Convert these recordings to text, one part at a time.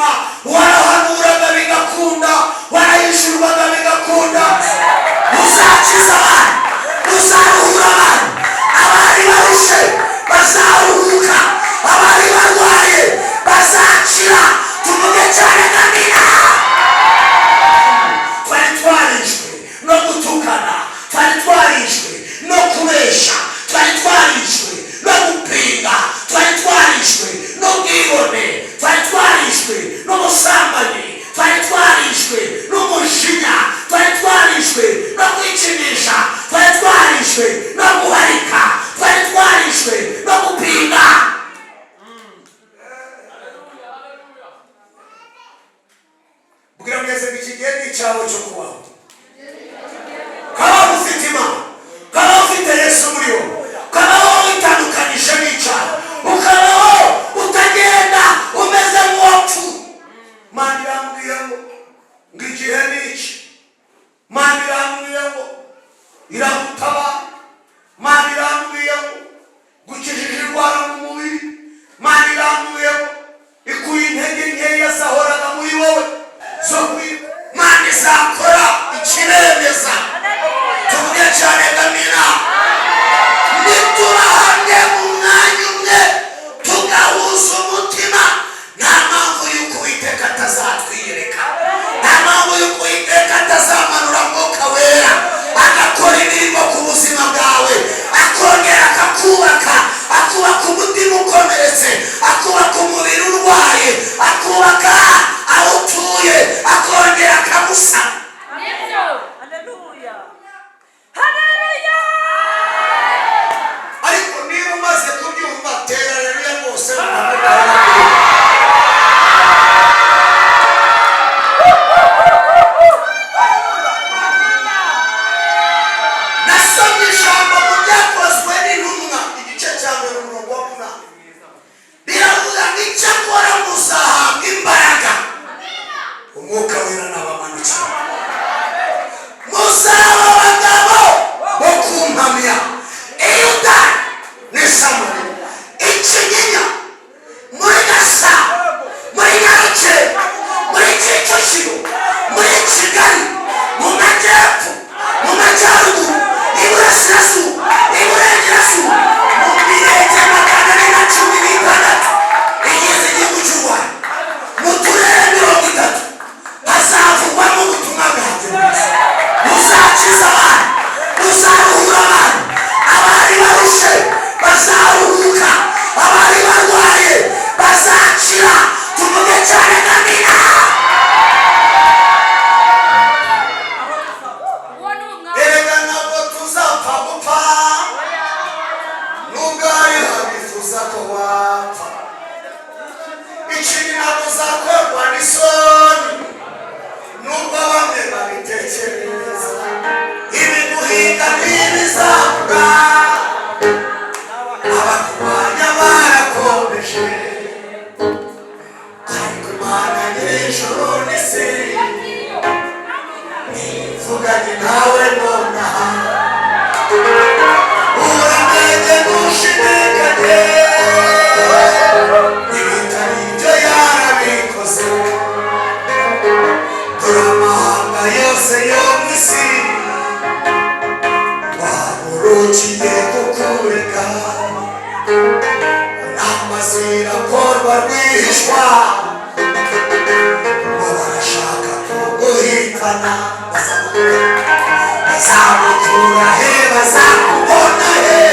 Buzima warahanuraga bigakunda, warayishyurwaga bigakunda. Uzakiza abantu, uzaruhura abantu. Abari barushe bazaruhuka, abari barwaye bazakira. Tuvuge cyane amina. Twari twarishwe no gutukana, twari twarishwe no kubesha, twari twarishwe no gupinga, twari twarishwe n'ubwibone, twari twarishwe n'ubusambanyi, twari twarishwe n'umujinya, twari twarishwe no kwikinisha, twari twarishwe no guharika, twari twarishwe no gupinga. Bwira mwese ngo iki gihe ni icyawe cyo kubaho. Kaba ufite Imana, kaba ufite Yesu muri wowe, kabaho witandukanyije n'icyaha, ukabaho utagenda umeze nk'uwapfuye. Mana irambwiye ngo igihe ni iki. Mana irambwiye ngo iragutabara. Mana irambwiye ngo gukijije indwara mu mubiri. Mana irambwiye ngo ikuye intege nkeya zahoraga muri wowe zo kwiba. Mana izakora ikiremeza. Tuvuge cyane amina. Nituba hamwe mu mwanya umwe, tugahuza umutima, nta mpamvu y'uko Uwiteka atazatwiyereka, nta mpamvu y'uko Uwiteka atazamanura Mwuka Wera agakora imirimo ku buzima bwawe, akongera akakubaka, akubaka umutima ukomeretse, akubaka umubiri urwaye, akubaka aho utuye, akongera akagusana. Haleluya. Haleluya. Ariko niba umaze kubyumva, tera haleluya rwose. Nasomye ijambo mu Byakozwe n'Intumwa, igice cya mbere, umurongo wa 8, riravuga ngo: "Icyakora muzahabwa imbaraga Umwuka Wera nabamanukira, muzaba abagabo bo kumpamya i Yudaya n'i Samariya, i Kinyinya, muri Gasabo, muri Nyarugenge, muri Kicukiro, muri Kigali, mu majyepfo, mu majyaruguru, iburasirazuba, iburengerazuba, mu mirenge 416 igize igihugu cy'u Rwanda, mu turere 30 hazavugwamo ubutumwa bwanjye bwiza buzakiza abantu, buzaruhura abantu. Abari barushe bazaruhuka, abari barwaye bazakira." Tuvuge cyane amina. Uwo ni umwami. Erega ntabwo tuzapfa gupfa, nubwo hariho bifuza ko wapfa. Ikindi, ntabwo uzakorwa n'isoni, nubwo bamwe babitekereza. Ibiguhinga ntibizabura, abakurwanya barakomeje, ariko Imana nyir'ijuru n'isi ivuganye nawe nonaha. Uramenye ntushidikanye, ibitari ibyo yarabikoze. Dore amahanga yose yo mu isi bahagurukiye kukureka. Inama zirakorwa rwihishwa ngo barashaka kuguhitana. Bazagukura he? Bazakubona he?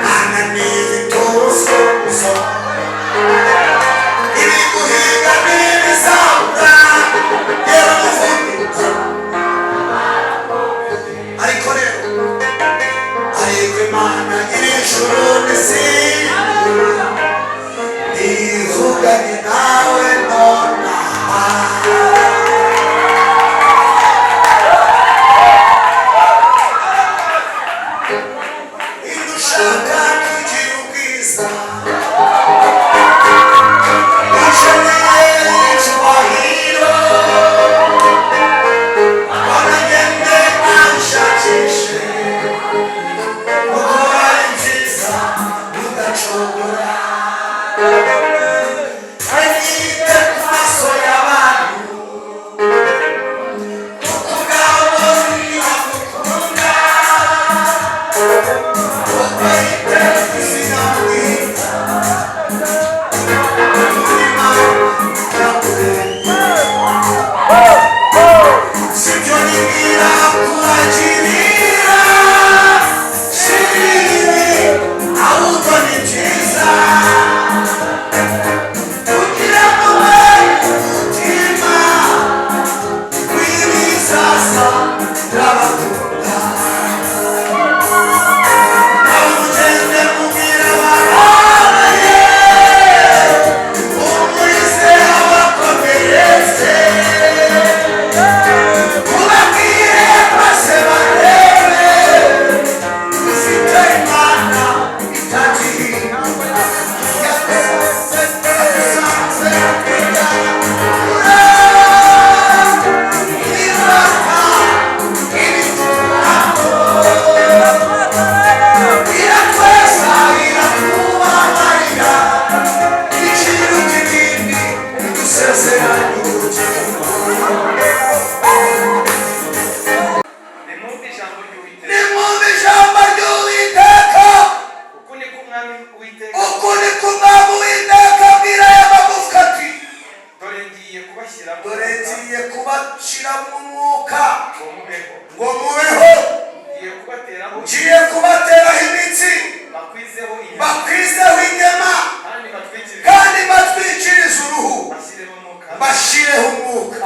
Mana n'ifite urufunguzo, ibiguhiga ntibizabura. Yewe muvuduko, ariko rero, ariko Imana nyir'ijuru n'isi ivuganye nawe nonaha.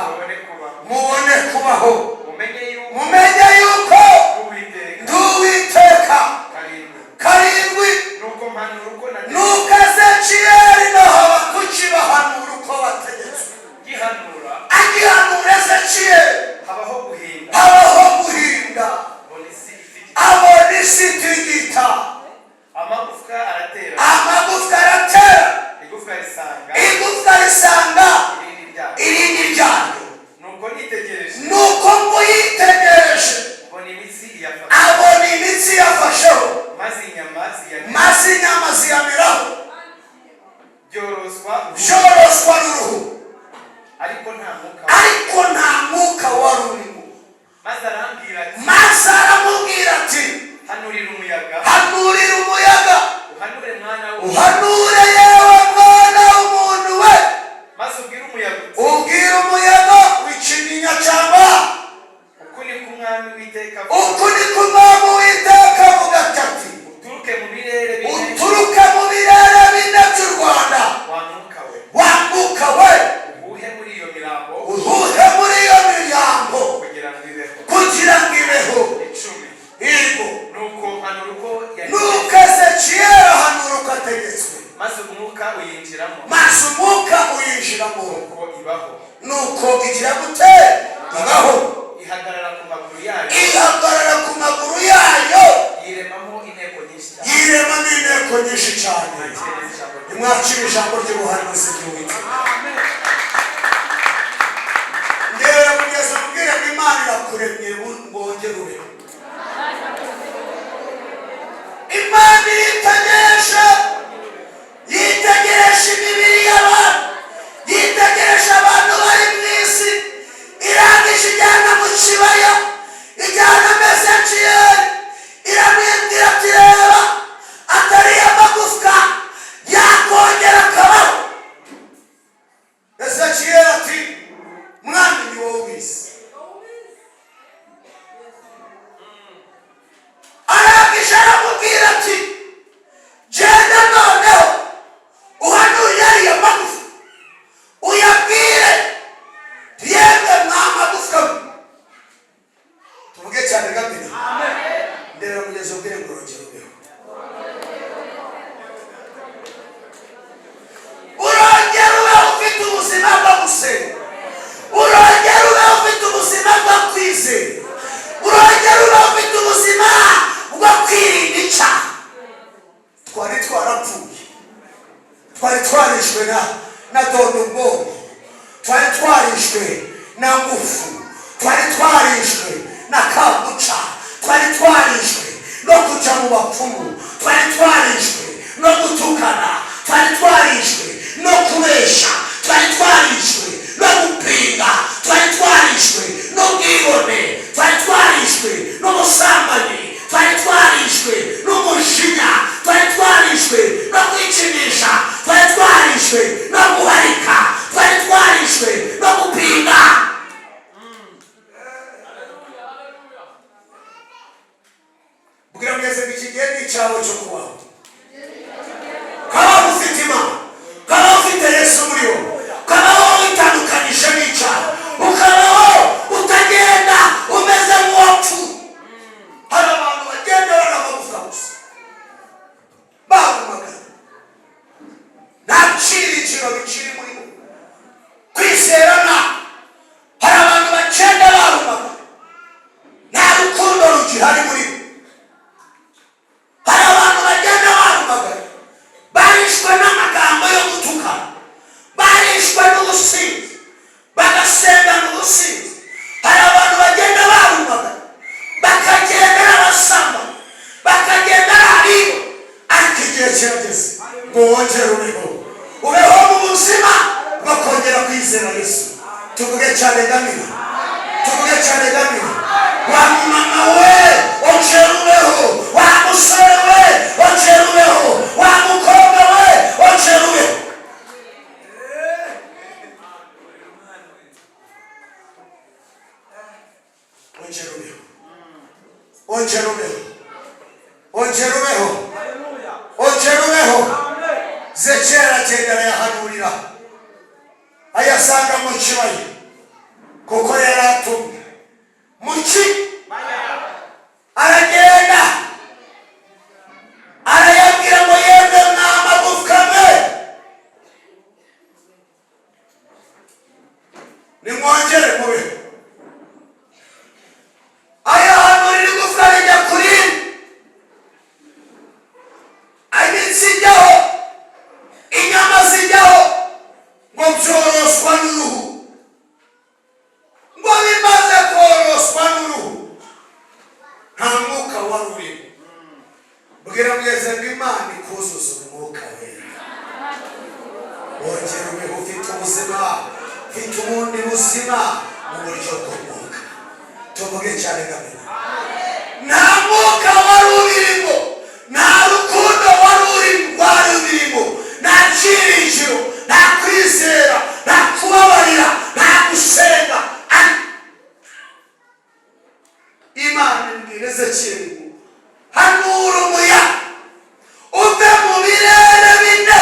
Uwiteka, Mubone kubaho. Mubone kubaho. Mumenye yuko Mumenye yuko Uwiteka. Ndi Uwiteka. 7. 7. Nuko mpanura uko nategetswe. Nuko Ezekiyeli na Habakuki bahanura uko bategetswe. Gihanura, Agihanura Ezekiyeli, habaho guhinda, habaho guhinda, mbona isi itigita, abona isi itigita, amagufwa aratera, amagufwa aratera, igufwa risanga igufwa risanga irindi ryayo. Irindi ryayo. Nuko nitegereje, Nuko ngo yitegereje, mbona imitsi iyafata, abona imitsi yafasheho, maze inyama ziyamira, maze inyama ziyamiraho, byoroswa uruhu, byoroswa n'uruhu, ariko nta mwuka. Ariko nta mwuka wari urimo. Maze arambwira ati: Maze aramubwira ati: Hanurira umuyaga, Hanurira umuyaga, uhanure, mwana we, uhanure, yewe mwana w'umuntu we, maze ubwire umuyaga uti: ubwire umuyaga w'ikinyinya cyangwa Uku ni ko Umwami Uwiteka avuga, uku ni ko Umwami Uwiteka avuga ati: uturuke mu birere bine, uturuke mu birere bine by'u Rwanda, wa mwuka we, wa mwuka we, uhuhe muri iyo mirambo, uhuhe muri iyo miryango, kugira ngo ibeho. Kugira ngo ibeho. 10. Yego. Nuko mpanura uko yari, Nuko Ezekiyeli ahanura uko ategetswe, maze umwuka uyinjiramo, maze umwuka uyinjiramo, nuko ibaho, nuko igira gute? Ibaho. Ihagarara ku maguru yayo, Ihagarara ku maguru yayo, yiremamo inteko nyinshi cyane. Yiremamo inteko nyinshi cyane. Mwakire ijambo rye. Nimwakire ijambo ry'ubuhanuzi bw'Uwiteka. Ndebera kugeza mubwire ngo Imana irakuremye wongere ubeho. Imana iritegereje, yitegereje imibiri y'abantu, yitegereje abantu bari mu isi, irangije ijyana mu kibaya, ijyana Ezekiyeli, iramwibwira ati: "Reba, atari amagufwa yakongera akabaho?" Ezekiyeli ati: "Mwami, ni wowe ubizi." Arangije aramubwira ati: "Genda noneho uhanuye ariya magufa, uyabwire, yemwe mwa magufwa mwe." Tuvuge cyane gabina. Ndera mugezi, ubwire ngo urongere ubeho, urongere ubeho ufite ubuzima bwo gusenga, urongere ubeho ufite ubuzima bwo kwizera, urongere ubeho ufite ubuzima bwo kwirinda icyaha. Twari twarapfuye, twari twarishwe na dondo ubwonko, twari twarishwe na ngufu, twari twarishwe na kabuca, twari twarishwe no kujya mu bapfumu, twari twarishwe no gutukana, twari twarishwe no kubesha, twari twarishwe no gupinga, twari twarishwe n'ubwibone, twari twarishwe n'ubusambanyi, twari twarishwe n'umujinya, twari twarishwe no kwikinisha, twari twarishwe no guharika, twari twarishwe no gupinga. Bwira mwese ngo iki gihe ni icyawe cyo kubaho. Kaba ufite Imana, kaba ufite Yesu muri wowe, kabaho witandukanyije n'icyaha, ukabaho utagenda umeze nk'uwapfuye. Hari abantu bagenda bari amagufwa gusa, barumagana, nta byiringiro bikiri muri bo, kwizera nta. Hari abantu bagenda barumagana, nta rukundo rugihari muri bo. Hari abantu bagenda barumagana, barishwe n'amagambo yo gutukana, barishwe n'ubusinzi, bagasengana ubusinzi. Hari abantu bagenda barumagana, bakagenda ari abasambanyi, bakagenda ari abibo, ariko igihe kirageze ngo wongere ubeho, ubeho mu buzima bwo kongera kwizera Yesu. Tuvuge cyane gamira, tuvuge cyane gamira. Wa mama we, ongera ubeho. Wa musore we, ongera ubeho. Wa mukobwa we, ongera ubeho. Ongera ubeho, ongera ubeho, ongera ubeho, ongera ubeho. Zekera aragenda, arayahanurira, ayasanga mu kibaya. Kuko yari atumwe muki, aragenda arayabwira ngo: "Yemwe mwa magufwa mwe, nimwongere mubeho." Ayahanurira igufwa rijya kuri, imitsi ijyaho, inyama zijyaho, ngo byoroswa n'uruhu. Ngo bimaze koroswa n'uruhu, nta mwuka wari urimo. Bwira mwese ngo Imana ikuzuza Umwuka Wera, wongera ubeho ufite ubuzima, ufite ubundi buzima mu buryo bw'umwuka. Tuvuge cyane gamena. Nta mwuka wari ubirimo, nta rukundo wari urimo, wari ubirimo, nta cyiringiro, nta kwizera, nta kubabarira, nta gusenga. Ariko Imana ibwira Ezekiyeli ngo: "Hanura umuyaga uve mu birere bine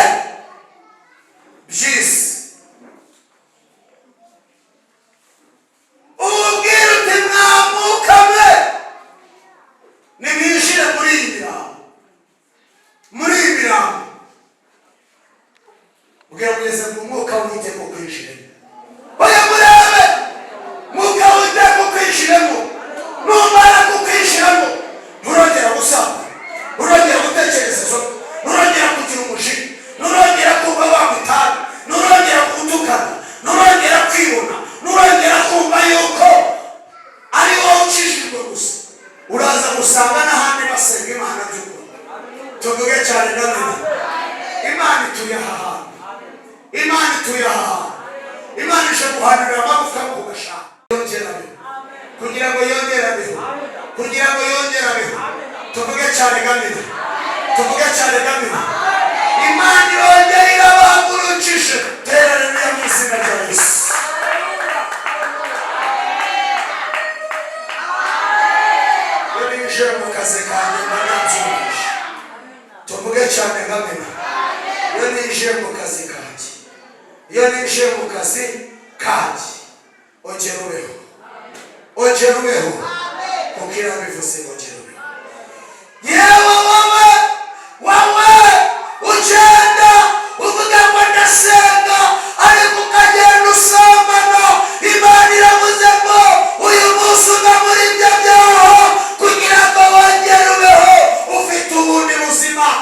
by'isi, ubwira uti: 'Mwa mwuka mwe, nimwinjire muri iyi mirambo, muri iyi mirambo.'" Bwira mwese ngo umwuka w'Uwiteka ukwinjiremo. Oya, murebe, mwuka w'Uwiteka ukwinjiremo. Numara kukwinjiramo, nturongera gusamba, nturongera gutekereza inzoga, nturongera kugira umujinya, nturongera kuba wanywa itabi, nturongera gutukana, nturongera kwibona, nturongera kumva yuko ari wowe ukijijwe gusa. Uraza gusanga n'ahandi basenga Imana by'ukuri. Tuvuge cyane ndamenya. Imana ituye aha hantu, Imana ituye aha hantu. Imana ije guhanurira amagufwa ngo gashaka yongera abeho, kugira ngo yongere abeho, kugira ngo yongere abeho. Tuvuge cyane gamina, tuvuge cyane gamina. Imana irongera irabahagurukije. Tera haleluya mu izina rya Yesu. Iyo ninjiye mu kazi kanjye mba nabyumvise. Tuvuge cyane gamina. Iyo ninjiye mu kazi kanjye, iyo ninjiye mu kazi kanjye, ongera ubeho, ongera ubeho, kuko irabivuze ngo ongera.